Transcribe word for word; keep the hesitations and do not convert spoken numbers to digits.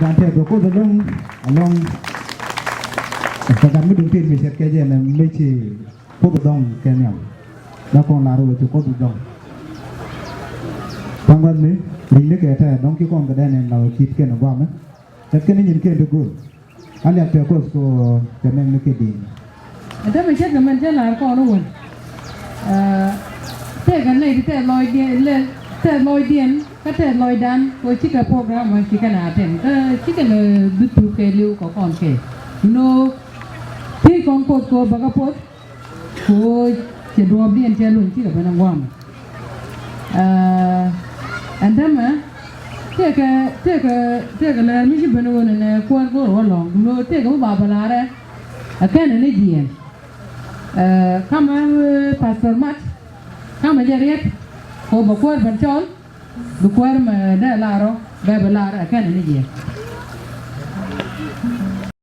Gan tɛth kɛ Kuoth ɛlɔ̱ŋ, ɛlɔ̱ŋ. Kɛ gat mi duŋ tin mi ce̱tkɛ jɛ nɛ mi ci Kuoth ɛ dhɔŋ kɛ nhiam. Dee kɔn lar wee ci Kuoth ɛ dhɔŋ. Pa̱ŋ gua̱thni ri̱cnikɛ tɛth dɔ̱ŋ ci kɔn kɛ dee nɛn la wee ki̱t kɛn ɛ guamɛ. Tɛth kɛn ni nyin kɛn ti go̱o̱l. A liak tɛth Kuoth kɛ ɣöö cɛ mɛn ni kɛ di̱i̱n. Ɛ täämɛ ce̱tkɛ mɛn cä la̱r kɔn wä wän. Ɛ, tëëkɛ nɛy ti tɛth lɔcdiɛn, lɛ, tɛth lɔcdiɛn kä tɛth lɔcdan kɛ ɣöö cikɛ program ɔ cikɛ na tɛm kä cikɛ nɛ bi thuk kɛɛliw kɛ kɔn kɛ. You know, thiec kɔn Kuoth kɛ ɣöö bä kä poth kɛ ɣöö cɛ duɔ̱ɔ̱pdiɛn cɛ luny cikɛ ben ɛ gua̱a̱m. Ɛ, ɛn täämɛ tëëkɛ, tëëkɛ, tëëkɛ lɛr mi ci ben ɣöö nɛ kuäär go̱o̱r wä lɔ̱ŋ, you know, tëëkɛ mi ba bä la̱rɛ ɛ kɛnɛ ni jiɛɛn. Ɛ, kamɛ, ɛ, Pastor Mat, kamɛ jɛ riɛk kɛ ɣöö bɛ kuäär ben cɔl, bi kuäär mɛ dee lar ɔ bɛ bi lar ɛ kɛnɛ ni jiɛɛn.